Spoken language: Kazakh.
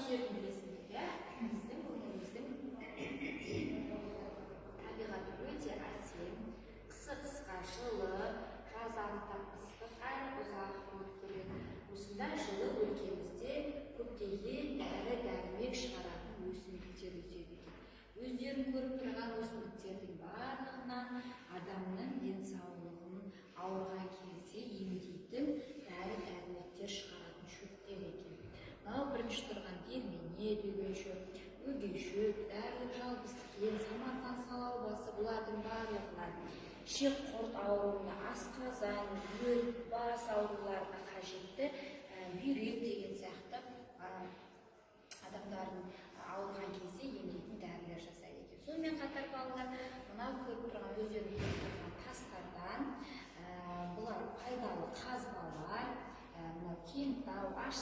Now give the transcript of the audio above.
түсетінін білесіңдер, иә? Біздің өңіріміздің табиғаты өте әсем: қысы қысқа, жылы, жазы аптап ыстық әрі ұзақ болып келеді. Осындай жылы өлкемізде көптеген дәрі дәрмек шығаратын өсімдіктер өседі екен. Өздерің көріп тұрған өсімдіктердің барлығынан адамның денсаулығын ауырған кезде емдейтін дәрі дәрмектер шығаратын шөптер екен. Мынау бірінші тұрған дермене деген шөп, өгей шөп, дәрілік жалбызтікен, самарқан салаубасы. Бұлардың барлығынан ішек құрт ауруына, асқазан, өт, бас ауруларына қажетті, бүйрек деген сияқты адамдардың ауырған кезде емдейтін дәрілер жасайды екен. Сонымен қатар, балалар, мынау көріп тұрған, өздерің көріп тұрған тастардан, бұлар пайдалы қазбалар, мынау Кентау, ащы